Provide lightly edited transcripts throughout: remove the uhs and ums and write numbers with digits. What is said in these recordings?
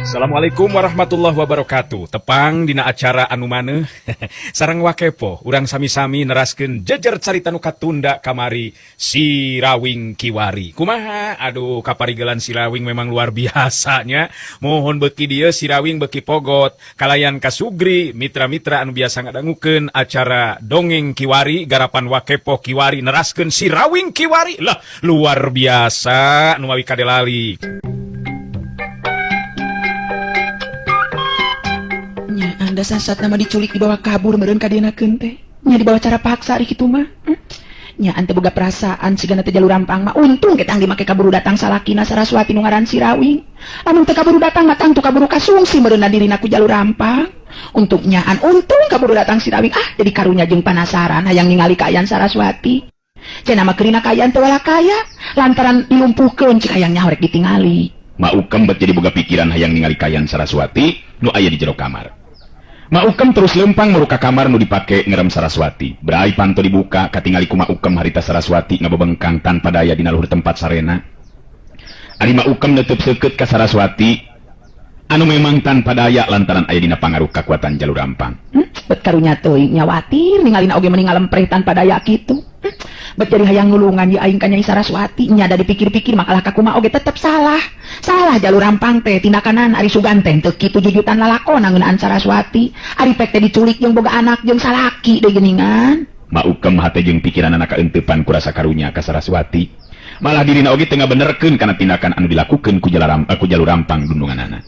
Assalamualaikum warahmatullahi wabarakatuh. Tepang dina acara anu maneuh sareng Wa Kepoh, urang sami-sami neraskeun jejer carita nu katunda kamari, Si Rawing Kiwari. Kumaha? Aduh, kaparigelan Si Rawing memang luar biasanya. Mohon beki dieu Si Rawing beki pogot kalayan kasugri mitra-mitra anu biasa ngadangukeun acara Dongeng Kiwari garapan Wa Kepoh, kiwari neraskeun Si Rawing Kiwari lah, luar biasa nu mawi kadelali. Nya anda sasat nama diculik, dibawa kabur meureun ka dienakeun teh. Nya dibawa cara paksa ari kitu mah. Nya ante boga perasaan sigana teh jalur rampang mah untung ketang dimake kaburu datang salakina Saraswati nu ngaran Si Rawing. Lamun teu kaburu datang mah tangtu kaburu kasungsi meureunna dirina ku jalur rampang. Untuk nyaan untung kaburu datang Si Rawing, ah, jadi karunya jeung panasaran hayang ningali kaayaan Saraswati. Cenah mah keurina kaayaan teh kaya lantaran dilumpuhkeun, cik hayang nyaho rek ditingali. Ma Ukem bet jadi boga pikiran hayang ningali kaayaan Saraswati nu aya di jero kamar. Ma Ukem terus lempang muru ka kamar nu dipake ngerem Saraswati. Berai panto dibuka, katingali ku Ma Ukem harita Saraswati ngabebengkang tanpa daya dina luhur tempat sarena. Ari Ma Ukem neuteub seukeut ka Saraswati anu memang tanpa daya lantaran aya dina pangaruh kakuatan jalur rampang. Bet karunya teuing, nyawatir ningalina oge meni ngalempreh tanpa daya kitu. Bet jadi hayang nulungan ye aing ka Nyai Saraswati, nya da dipikir-pikir makalah kakumaha oge tetep salah. Salah jalur rampang teh tindakanan, ari sugan teh teu kitu jujutan lalakona ngeunaan Saraswati. Ari pek teh diculik jeung boga anak jeung salaki deui geuningan. Ma Ukem hate jeung pikiranana kaeuntepan ku rasa karunya ka Saraswati. Malah dirina oge teu ngabenerkeun kana tindakan anu dilakukeun ku jalur rampang dundunganana.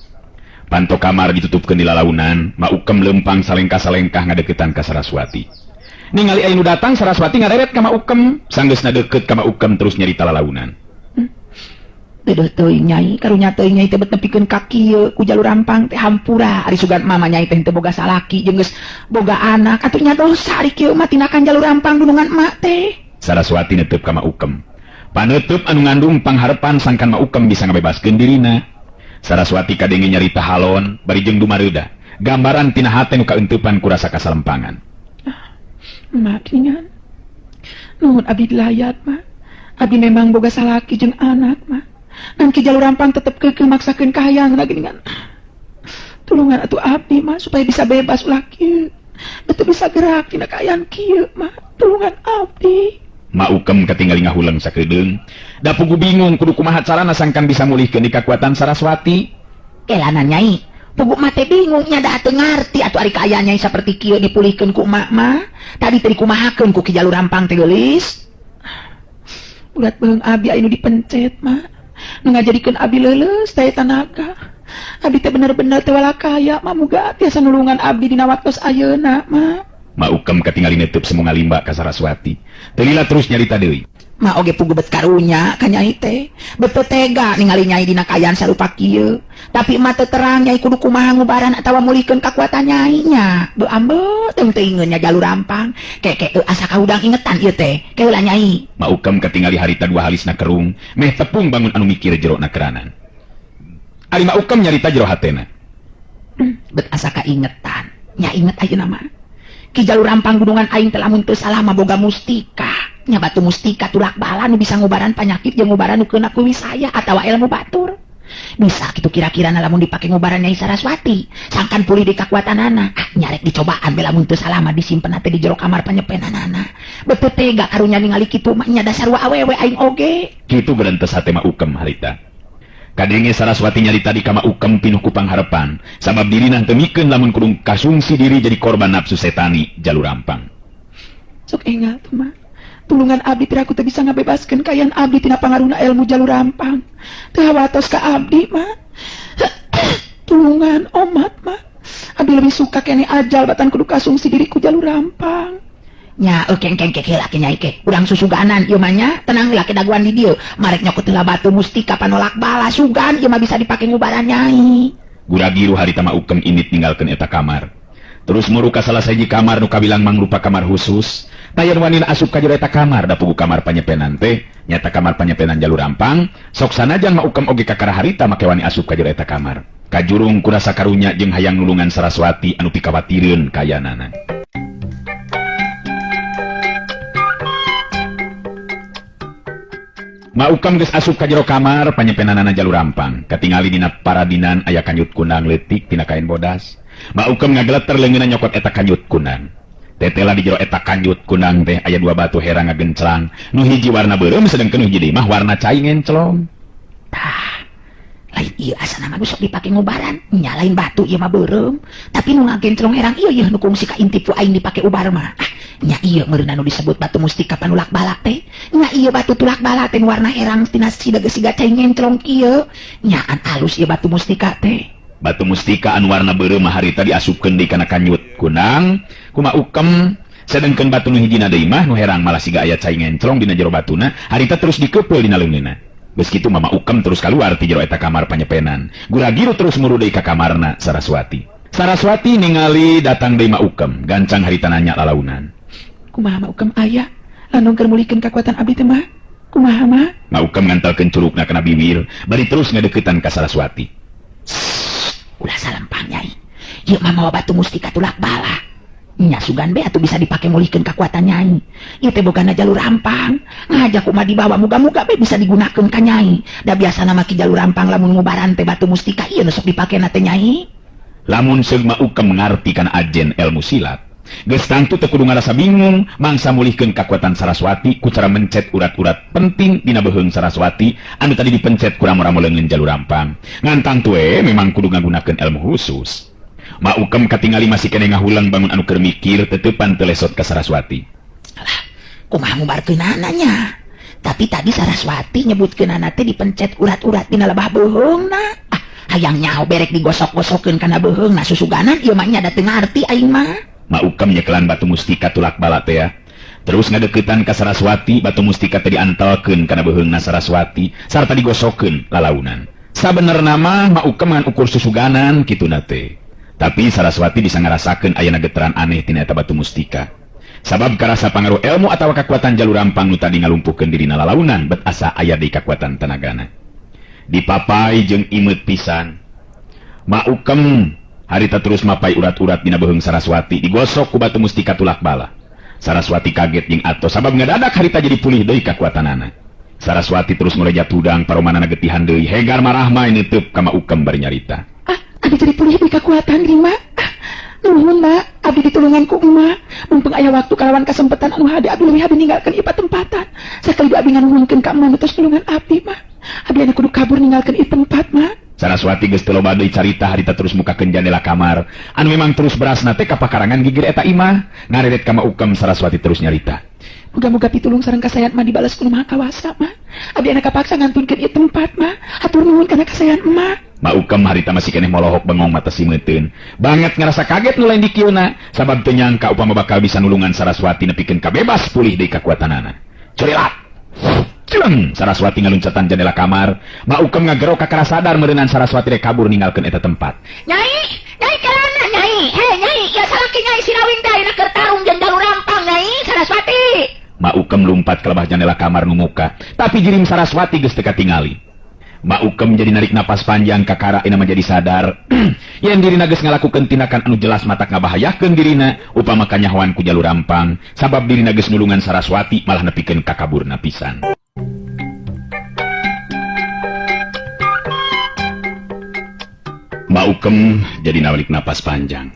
Panto kamar ditutupkeun di lalaunan, Ma Ukem lempang salengkah-salengkah ngadeukeutan ka Saraswati. Ningali aya nu datang, Saraswati ngareret ka Ma Ukem, sanggeusna deukeut ka Ma Ukem terus nyarita lalaunan. Deudeuh teuing, Nyai, karunya teuing Nyai teh bet nepikeun ka kieu ku jalur rampang teh, hampura. Ari sugan mama Nyai teh teu boga salaki jeung geus boga anak, atuh nya dosa ari kieu mah tindakan jalur rampang dunungan emak teh. Saraswati neuteub ka Ma Ukem. Paneuteub anu ngandung pangharepan sangkan Ma Ukem bisa ngabebaskeun dirina. Saraswati kadenge nyarita halon bari jeung dumareuda. Gambaran tina hate nu kaeuntepan ku rasa kasalempangan. Emak geuningan. Nuhun abdi dilayat, Mak. Abdi memang boga salaki jeung anak, Mak. Ngan Ki Jalur Rampang tetep keukeuh maksakeun kahayangna geuningan. Tulungan atuh abdi, Mak, supaya bisa bebas ulah kieu. Teu bisa gerak dina kaayaan kieu, Mak. Tulungan abdi. Ma Ukem katingali ngahuleng sakedeung. Da pugu bingung kudu kumaha carana sangkan bisa mulihkeun di kakuatan Saraswati. Elana Nyai, pugu mah teh bingung nya, da teu ngarti atuh ari kaayaan Nyai saperti kieu dipulihkeun ku emak mah. Tadi teh dikumahakeun ku Ki Jalur Rampang teh, geulis. Urat beheung abdi aya nu dipencet, Mak. Nu ngajadikeun abdi leuleus teh tanaga. Abdi teh bener-bener teu walakaya, Mak, muga tiasa nulungan abdi dina waktos ayeuna, Mak. Ma Ukem katingali neuteub semu ngalimba ka Saraswati. Teu lila terus nyarita deui. Ma oge pugu bet karunya ka Nyai teh. Bet teu tega ningali Nyai dina kaayaan sarupa kieu. Tapi emak teu terang Nyai kudu kumaha ngubaran atawa mulihkeun kakuatan Nyai nya. Beu ambe teu teuingeun nya jalur rampang. Ke ke asa kahudang ingetan ieu teh. Ke heula, Nyai. Ma Ukem katingali harita dua halisna kerung, meh tepung bangun anu mikir jero na keranan. Ari Ma Ukem nyarita jero hatena. Bet asa kaingetan. Nya inget ayeuna mah. Ki Jalur Rampang gunungan aing teh lamun teu salah mah boga mustika. Nya batu mustika tulak bala nu bisa ngubaran panyakit jeung ngubaran nu keuna ku wisaya atawa ilmu batur. Bisa kitu kira-kira lamun dipake ngubaran Nyai Saraswati, sangkan pulih di kakuatanana. Ah, nyarek dicobaan be, lamun teu salah mah disimpen teh di jero kamar panyepenanana. Betul tega karunya ningali kitu mah, nya dasar wa awewe aing oge. Kitu berentes hate Ma Ukem harita. Kadenge Saraswati nyarita di ka Ma Ukem pinuh ku pangharepan, sabab dirina teu mikeun lamun kudu kasungsi diri jadi korban nafsu setani jalur rampang. Sok engal tuh, Mak. Tulungan abdi, piraku teu bisa ngabebaskeun kaayaan abdi tina pangaruhna ilmu jalur rampang. Teu hawatos ka abdi, Mak. Tulungan omat, Mak. Abdi lebih suka kene ajal batan kudu kasungsi diri ku jalur rampang. Nya keng keng ke laki Nyai ke. Urang susuganan ieu mah nya, tenang laki daguan di dieu. Marek nyokot heula batu mustika panolak bala, sugan ieu mah bisa dipake ngubaran Nyai. Guragiru harita Ma Ukem indit ninggalkeun eta kamar. Terus muru ka salah sahiji kamar nu kabilang mangrupa kamar khusus. Tayan wanina asup ka jero eta kamar, da pugu kamar panyepenan teh nyata kamar panyepenan jalur rampang. Sok sanajan Ma Ukem oge kakara harita make wani asup ka jero eta kamar. Kajurung ku rasa karunya jeung hayang nulungan Saraswati anu pikawatireun kayanana. Maukam geus asup ka jero kamar panyepenanana jalur rampang. Katingali dina paradinan aya kanyut kunang leutik tina kain bodas. Maukam ngageleter leungeunna nyokot eta kanyut kunang. Tetela di jero eta kanyut kunang teh aya dua batu herang ngagenclang. Nu hiji warna beureum sedengkeun nu hiji deui mah warna cai ngenclong. Tah, lain ieu asana mah nu sok dipake ngubaran. Nya lain batu ieu mah beureum, tapi nu ngagenclong herang ieu yeuh nu kungsi kaintip ku aing dipake ubar mah. Ah, nya ieu meureunna nu disebut batu mustika panulak bala teh. Nya ieu batu tulak bala teh nu warna herang tina siga siga cai ngenclong kieu. Nyaan alus ieu batu mustika teh. Batu mustika anu warna beureum mah harita diasupkeun deui kana kanyut kunang kuma ukem, sedengkeun batu nu hijina deui mah nu herang malah siga aya cai ngenclong dina jero batuna, harita terus dikeupeul dina leungeunna. Geus kitu mama ukem terus kaluar ti jero eta kamar panyepenan. Guragiru terus muru deui ka kamarna Saraswati. Saraswati ningali datang deui ma ukem, gancang harita nanya lalaunan. Kumaha ma ukem aya? Lanong keur mulihkeun kakuatan abdi teh mah? Kumaha mah? Ma ukem ngantelkeun curugna kana bibir, bari terus ngadeuketan ka Saraswati. Ulah salempang nyai. Ieu mah mawa batu mustika tulak bala. Nya sugan be atuh bisa dipake mulihkeun kakuatan nyai. Ieu teh bogana jalur rampang. Ngajak kumaha dibawa muga-muga be bisa digunakeun ka nyai. Da biasana mah ki jalur rampang lamun ngubaran teh batu mustika ieu nu sok dipakena teh nyai. Lamun seug ma ukem ngarti kana ajen ilmu silat, geus tangtu teu kudu ngarasa bingung mangsa mulihkeun kakuatan Saraswati ku cara mencet urat-urat penting dina beuheung Saraswati anu tadi dipencet ku ramo-ramo leungeun jalur rampang. Ngan tangtu we memang kudu ngagunakeun ilmu khusus. Ma ukem katingali masih keneh ngahulang bangun anu keur mikir teteupan teu lesot ka Saraswati. Alah, kumaha ngubarkeunana nya? Tapi tadi Saraswati nyebutkeunana teh dipencet urat-urat dina lebah beuheungna. Ah, hayang nyaho berek digosok-gosokeun kana beuheungna susuganan ieu mah nya da teu ngarti aing mah. Ma ukem nyekelan batu mustika tulak bala teh ya. Terus ngadeukeutan ka Saraswati, batu mustika teh diantelkeun kana beuheungna Saraswati sarta digosokeun lalaunan. Sabenerna mah ma ukem ngan ukur susuganan kituna teh. Tapi Saraswati bisa ngarasakeun ayana getaran aneh tina eta batu mustika. Sabab karasa pangaruh ilmu atawa kakuatan jalur rampang nu tadi ngalumpuhkeun dirina lalaunan bet asa aya deui kakuatan tenagana. Dipapai jeung imeut pisan. Ma ukem harita terus mapai urat-urat dina beuheung Saraswati digosok ku batu mustika tulak bala. Saraswati kaget jeung atos sabab ngadadak harita jadi pulih deui kakuatanana. Saraswati terus ngorejat hudang paromanana getihan deui hegar marahmai neuteub ka Ma Ukem bari nyarita. Ah, abdi jadi pulih deui kakuatan geuning Ma. Ah, nuhun Ma, abdi ditulungan ku emak. Mumpung aya waktu kalawan kasempatan anu hade abdi leuwih hade ninggalkeun ieu patempatan. Sakali abdi nganuhunkeun ka emak nu tos nulungan abdi Ma. Abdi anu kudu kabur ninggalkeun ieu tempat Ma. Saraswati geus teu loba deui carita harita terus mukakeun jandela kamar anu memang terus berasna teh ka pakarangan gigir eta imah. Ngareret ka Ma Ukem Saraswati terus nyarita. Muga-muga pitulung sareng kasayan mah dibales ku Nu Maha Kawasa Ma. Abdi anu kapaksa ngantunkeun ieu tempat Ma. Hatur nuhun kana kasayan emak. Ma Ukem harita masih keneh molohok bengong mata simeuteun. Banget ngarasa kaget nu lain dikieuna sabab teu nyangka upama bakal bisa nulungan Saraswati nepikeun kabebas pulih deui kakuatanana. Curilat. Cileng Saraswati ngaluncatan jendela kamar. Ma Ukem ngagero kakara sadar meureunan Saraswati rek kabur ninggalkeun eta tempat. Nyai, nyai kelana nyai. Hei nyai, ya salaki nyai Sirawing teh ayeuna keur tarung jeung jalur rampang nyai Saraswati. Ma Ukem lumpat ka lebah jendela kamar nu muka, tapi jirim Saraswati geus teu katingali. Ma Ukem jadi narik napas panjang kakara ina menjadi sadar yen dirina geus ngalakukeun tindakan anu jelas matak ngabahayakeun dirina upama kanyahoan ku jalur rampang sabab dirina geus nulungan Saraswati malah nepikeun ka kaburna pisan. Ma Ukem jadi narik napas panjang.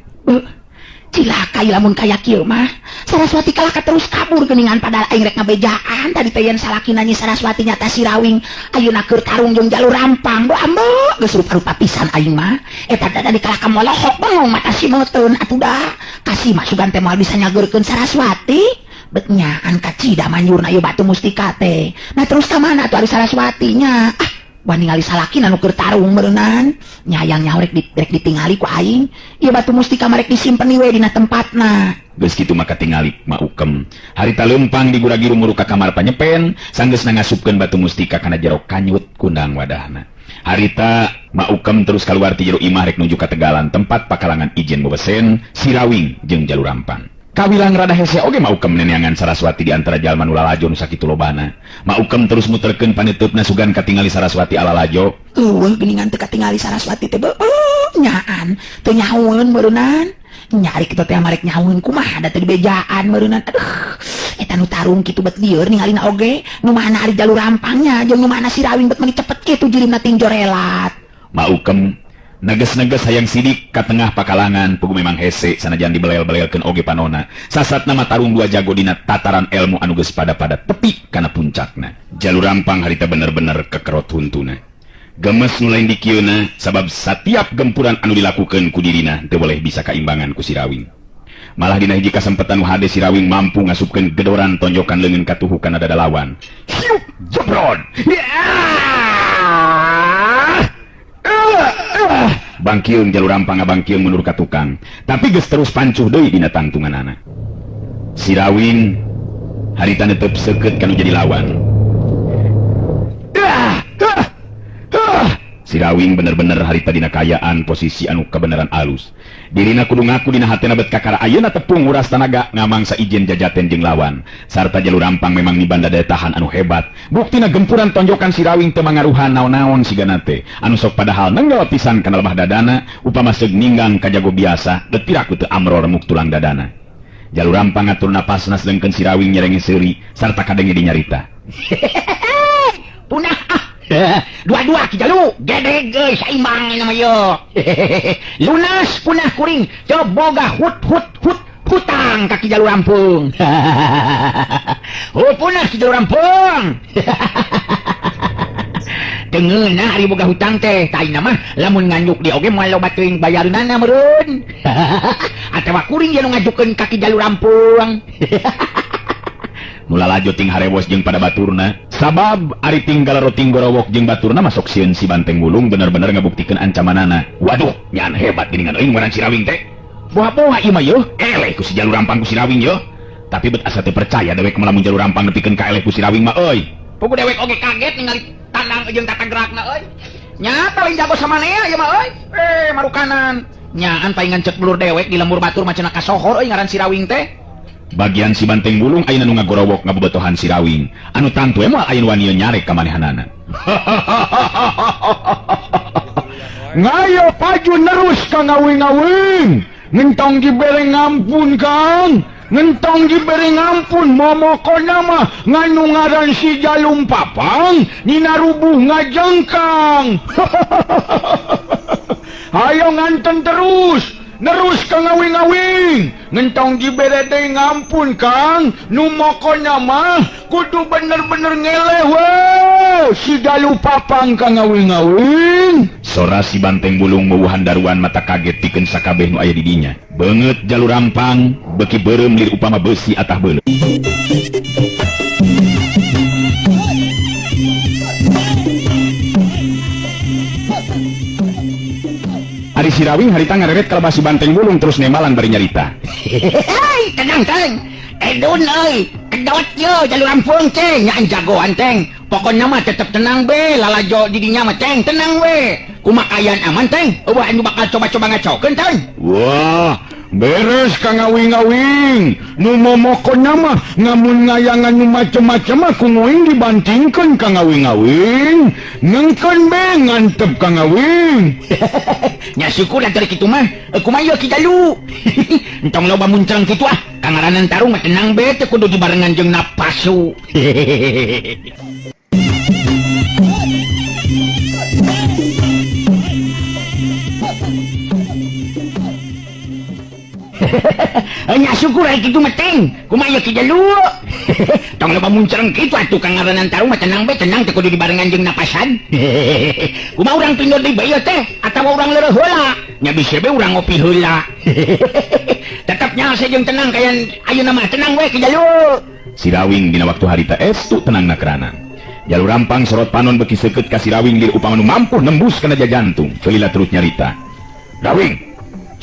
Cilaka ieu lamun kaya kieu mah. Saraswati kalah ka terus kabur geuningan padahal aing rek ngabejaan tadi teh yen salakina Nyi Saraswati nyata Sirawing ayeuna keur tarung jeung jalur rampang. Duh ambe geus rupa-rupa pisan aing mah. Eta teh tadi kalah ka molohok bengong mata simeuteun atuh dah. Kasih mah sugan teh moal bisa nyageurkeun Saraswati. Bet nyaan kacida manjurna ieu batu mustika teh. Nah terus ka mana atuh ari Saraswatinya? Ah, wah ningali salakina nu keur tarung meureunnan. Nyayang nyaho rek ditingali ku aing. Ieu batu mustika mah rek disimpen we dina tempatna. Geus kitu mah katingali Ma Ukem. Harita leumpang digura-giru muru ka kamar panyepen, sanggeusna ngasupkeun batu mustika kana jero kanyut kundang wadahna. Harita Ma Ukem terus kaluar ti jero imah rek nuju ka tegalan tempat pakalangan ijen bebesen, Sirawing jeung jalur rampang. Kawilang rada hese oge Ma Ukem neneangan Saraswati di antara jalma nu lalajo nu sakitu lobana. Ma Ukem terus muterkeun paneuteup sugan katingali Saraswati ala lajo. Eueuh geuningan teu katingali Saraswati teh beueuh nyaan teu nyahueun meureunnan. Nyari kitu teh marek nyahueun kumaha da teu dibejaan meureunnan. Aduh, Eta nu tarung kitu bet lieur ningalina oge, nu mana ari jalur rampangnya jeung nu mana si Rawing bet meuni cepet kitu jirimna ting jorelat. Maukem neges-neges hayang sidik ka tengah pakalangan pugu memang hese sanajan dibelel-belelkeun oge panona. Sasatna mah tarung dua jago dina tataran ilmu anu geus pada-pada tepi kana puncakna. Jalur rampang harita bener-bener kekerot huntuna. Gemes nu lain dikieuna sabab satiap gempuran anu dilakukeun ku dirina teu boleh bisa kaimbangan ku si Rawing. Malah dina hiji kasempetan nu hade si Rawing mampu ngasupkeun gedoran tonjokan leungeun katuhu kana dada lawan. Hiup jebrod. Bangkiung jalur rampang ngabangkiung mundur ka tukang, tapi geus terus pancuh deui dina tangtunganana. Si Rawing harita netep seukeut kanu jadi lawan. Si Rawing bener-bener harita dina kayaan posisi anu kebenaran alus. Dirina kudu ngaku dina hatena bet kakara ayeuna tepung nguras tanaga ngamangsa ijen jajaten jeung lawan. Sarta jalur rampang memang mibanda daya tahan anu hebat. Buktina gempuran tonjokan si Rawing teu mangaruhan naon-naon sigana teh. Anu sok padahal nenggel pisan kana lemah dadana, upama seug ninggang ka jago biasa, bet piraku teu amrol remuk tulang dadana. Jalur rampang ngatur napasna sedengkeun si Rawing nyerenge seuri sarta kadenge dinyarita. Punah ah. Dua-dua Ki Jalu gedeg euy saimbang nama yo. Lunas punah kuring teu boga hut hut hut hutang ka Ki Jalu Rampung. Oh punah Ki Jalu Rampung. Teu ngeunah ari boga hutang teh taina mah lamun nganjuk di oge moal loba teuing bayareunana meureun. Atawa kuring ye nu ngajukeun ka Ki Jalu Rampung. Mula laju ting harewos jeung pada baturna sabab ari tinggal roting gorowok jeung baturna masuk sieun si Banteng Wulung bener-bener ngabuktikeun ancamanana. Waduh, nyan hebat geuningan euy ngaran si Rawing teh. Boha-boha ieu mah yeuh, eleh ku si jalur rampang ku si Rawing yeuh. Tapi bet asa teu percaya dewek mah lamun jalur rampang nepikeun ka eleh ku si Rawing mah euy. Pugu dewek oge kaget ningali tandang jeung tata gerakna euy. Nyata lain jago samanea ieu mah euy. Marukanan. Nyaan paingan cek belur dewek di lembur batur mah cenah kasohor euy ngaran si Rawing teh. Bagian si Banteng Wulung ayeuna nu ngagorowok ngabebetohan si Rawing anu tantu moal aya nu wani nyarek ka manehanana. Ngayo paju nerus ka ngawing-ngawing, ngentong dibere ngampun Kang, ngentong dibere ngampun momokona mah nganu ngaran si Jalum Papang nina rubuh ngajengkang. Ayo nganten terus nerus ka ngawing-ngawing, ngentong dibere deui ngampun Kang, nu mokona mah kudu bener-bener ngeleh we si Jalu Papang ka ngawing-ngawing. Sora si Banteng Wulung meuwuhan daruan mata kaget pikeun sakabeh nu aya di dinya. Beungeut jalur rampang beuki beureum lir upama beusi atah beuleum. Ari si Rawing harita ngareret kalebah si Banteng Wulung terus nemalan bari nyarita. Hei, tenang teng. Edun euy, kedot ye jalur rampung teh, nyaan jagoan teng. Pokona mah tetep tenang be, lalajo di dinya mah teng, tenang we. Kumakayan aman teng, eueuh anu bakal coba-coba ngacokeun teng. Wah, beres ka ngawing-ngawing. Nu momokona mah ngamun ngayangan nu macem-macem mah ku nguing dibantingkeun ka ngawing-ngawing. Nengkeun be ngantep ka ngawing. Nya syukur atuh kitu mah. Kumaha ieu Ki Jalu? Entong loba muncreng kitu ah. Kangaranan tarung mah tenang be teu kudu dibarengan jeung napasu. Nya syukur ari kitu mah teng. Kumaha ieu Ki Jalu? Tong loba muncreng kitu atuh kangaranan tarung mah tenang be tenang teu kudu dibarengan jeung napasan. Kumaha urang pindot deui bae ieu teh atawa urang leureut heula? Nya bisa be urang ngopi heula. Tetep nyalse jeung tenang kayan ayeuna mah tenang we Ki Jalu. Si Rawing dina waktu harita estu tenangna kerana. Jalur rampang sorot panon beuki seukeut ka si Rawing lir upama nu mampu nembus kana jantung. Celila terus nyarita. Rawing,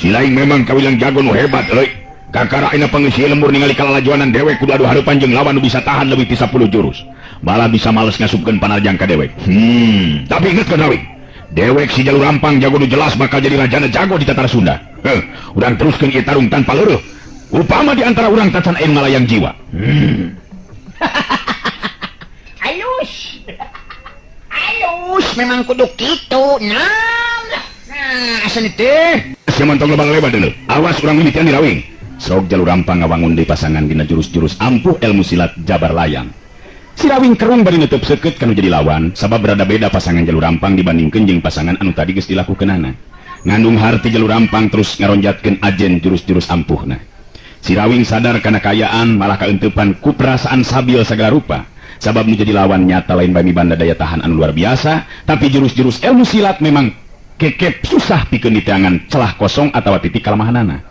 si lain memang kawilang jago nu hebat euy. Kakara ayeuna pangeusieun lembur ningali kalalajoanan dewek kudu adu hareupan jeung lawan nu bisa tahan leuwih ti 10 jurus. Malah bisa males ngasupkeun panarjang ka dewek. Tapi ingetkeun Rawing, dewek si jalur rampang jago nu jelas bakal jadi rajana jago di tatar Sunda. Heh, urang teruskeun ieu tarung tanpa leureut. Upama di antara urang tacan aya ngalayang jiwa. Alus. Alus memang kudu kitu. Nah, nah asal teh. Sia montong loba lebar deuleu. Awas urang mimitian di Rawing. Sok Jalur Rampang ngawangun deui pasangan dina jurus-jurus ampuh ilmu silat Jabar Layang. Sirawing kerung bari neuteub seukeut kanu jadi lawan, sabab berada beda pasangan Jalur Rampang dibandingkeun jeung pasangan anu tadi geus dilakukeunana. Ngandung harti Jalur Rampang terus ngaronjatkeun ajen jurus-jurus ampuhna. Sirawing sadar kana kaayaan malah kaeuntepan ku perasaan sabil sagala rupa. Sabab nu jadi lawan nyata lain bami banda daya tahan anu luar biasa, tapi jurus-jurus ilmu silat memang kekep susah pikeun diteangan celah kosong atawa titik kalemahanana.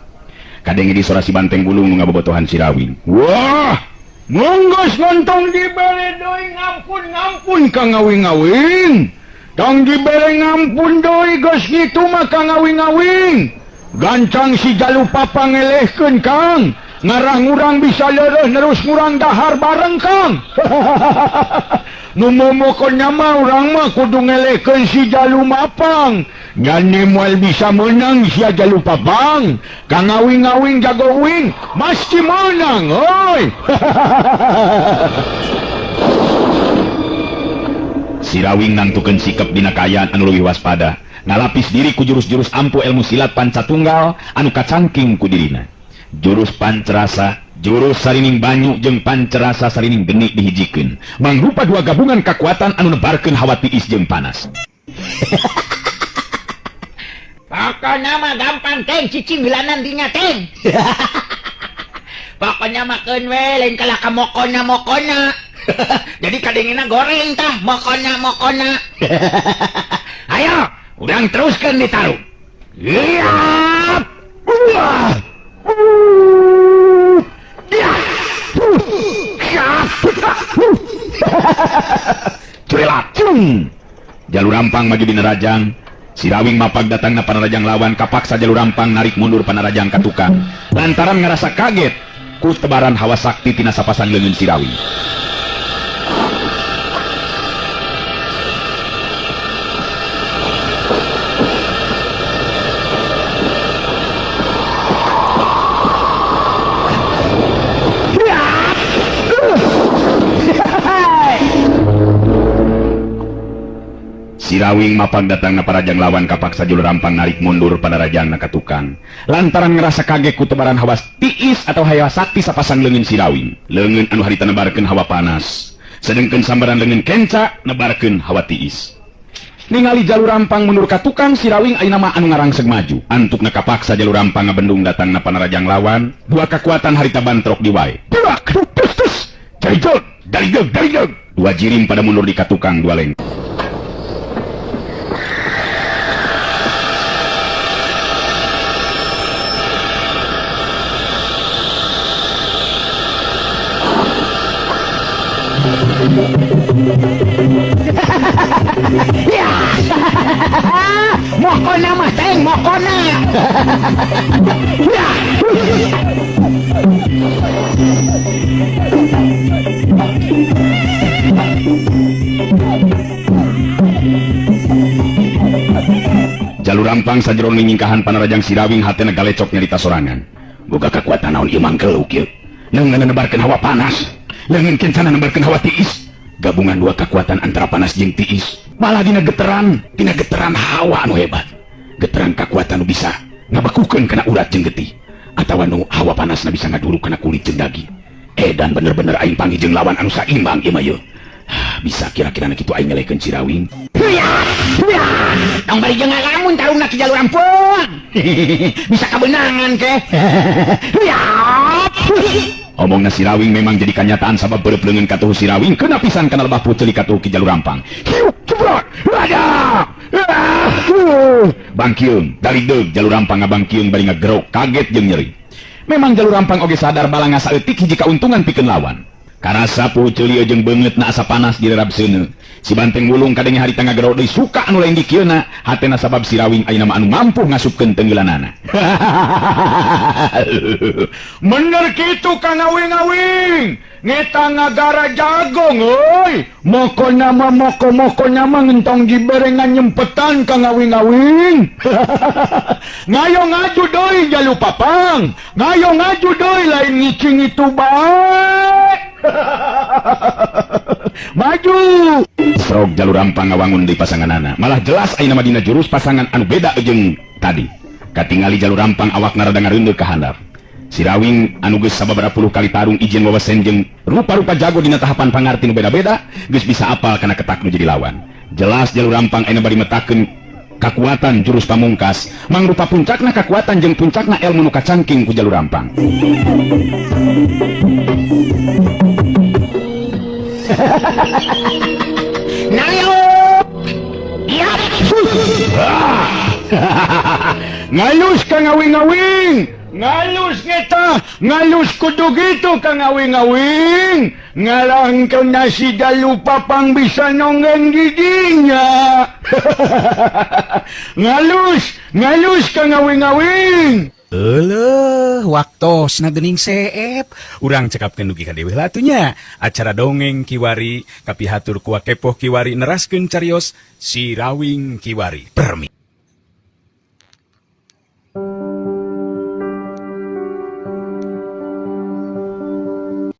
Kadenge di sora si Banteng Bulung nu ngabobotohan Sirawing. Wah, munggus ngontong dibere deui ngampun-ngampun ka ngawing-ngawing. Tong dibere ngampun deui geus kitu mah ka ngawing-ngawing. Gancang si Jalu Papang ngelehkeun Kang. Ngarang urang bisa leureuh nerus ngurang dahar bareng Kang. Nu momokon mah urang mah kudu ngelehkeun si Jalu Mapang. Nyane moal bisa menang sia Jalu Papang. Kang ngawing-ngawing jago uing pasti menang oi. Sirawing nangtukeun sikap dina kaayaan anu leuwih waspada, ngalapis diri ku jurus-jurus ampuh ilmu silat pancatunggal anu kacangking ku dirina. Jurus pancerasa, jurus sarining banyu jeung pancerasa sarining geni dihijikeun. Mangrupa dua gabungan kakuatan anu nebarkeun hawa tiis jeung panas. Pokoknya mah gampang teng cicing wilanan dinya teng. Pokoknya mah keun we lain kalah ka mokona mokona. Jadi kadengena goreng tah mokona mokona. Ayo, urang teruskeun ditaruh. Liap. Wah. Curelacung. Jalur Rampang maju dina rajang. Sirawing mapag datangna panarajang lawan, kapaksa Jalur Rampang narik mundur panarajang ka tukang. Lantaran ngarasa kaget ku tebaran hawa sakti tina sapasang leungeun Sirawing. Sirawing mapag datangna parajang lawan, kapaksa Jalur Rampang narik mundur panarajangna ka tukang. Lantaran ngerasa kaget ku tebaran hawa tiis atau hawa sakti sapasang leungeun Sirawing. Leungeun anu harita nebarkeun hawa panas, sedengkeun sambaran leungeun kenca nebarkeun hawa tiis. Ningali Jalur Rampang mundur ka tukang, Sirawing ayeuna mah anu ngarangseg maju. Antukna kapaksa Jalur Rampang ngabendung datangna panarajang lawan. Dua kakuatan harita bantrok di wae. Gerak, tus tus, jarijeg, darijeg, darijeg. Dua jirim pada mundur di katukang dua leng. Mokona mah teng mokona. Jalur Rampang sajeron nyingkahan panarajang Sirawing hatena galecok nyarita sorangan. Boga kakuatan naon ieu mangkel kieu. Leungeun nebarkeun hawa panas, leungeun kencana nebarkeun hawa tiis. Gabungan dua kekuatan antara panas jeung tiis. Malah dina geteran hawa anu hebat. Geteran kekuatan nu bisa ngabakukeun kana urat jeung getih, atawa nu hawa panasna bisa ngaduruk kana kulit jeung daging. Edan bener-bener aing panggih jeung lawan anu saimbang ieu mah yeuh. Bisa kira-kira na kitu aing ngelehkeun Sirawing. Tong bari jeung ngalamun tarungna ki Jalur Rampang. Bisa kabeunangan ke. Omongna Sirawing memang jadi kenyataan sabab beureub leungeun katuhu Sirawing kena pisan kana lebah puceuli katuhu ki Jalur Rampang. Hiu cebrot. Ada. Bangkiung dari deug Jalur Rampang ngabangkiung bari ngagerok kaget jeung nyeri. Memang Jalur Rampang oge sadar balanga saeutik hiji kauntungan pikeun lawan. Karasa puceuli jeung beungeutna asa panas direrab seuneu. Si Banteng Wulung kadenge harita ngagerok deui suka anu lain dikieuna, hatena sabab Sirawing ayeuna mah anu mampu ngasupkeun tenggelanana. Bener kitu Kang Awing-awing. Ngeta ngagara jagong euy. Mokona mah moko-mokona mah ngentong diberengan nyempetan Kang Awing-awing. Ngayo ngaju deui Jalu Papang. Ngayo ngaju deui lain ngicing itu bae. Maju. Srog Jalur Rampang ngawangun deui pasanganana. Malah jelas ayeuna mah dina jurus pasangan anu beda jeung tadi. Katingali Jalur Rampang awakna rada ngareundeuh ka handap. Sirawing anu geus sababaraha puluh kali tarung ijen wawesen jeung rupa-rupa jago dina tahapan pangarti nu beda-beda geus bisa apal kana ketak nu jadi lawan. Jelas Jalu Rampang ayeuna bari metakeun kakuatan jurus pamungkas mangrupa puncakna kakuatan jeung puncakna ilmu nu kacangking ku Jalu Rampang. Ngalus ka ngawing-ngawing, ngalus ngeta, ngalus kudu gitu ka ngawing-ngawing, ngalangkeun nasi dalu papang bisa nonggeng didinya. Ngalus, ngalus ka ngawing-ngawing. Euleuh, waktosna geuning seep. Urang cekapkeun dugi ka deui heula atuh nya. Acara dongeng kiwari kapihatur ku Wakepoh kiwari neraskeun carios Sirawing Kiwari. Permi.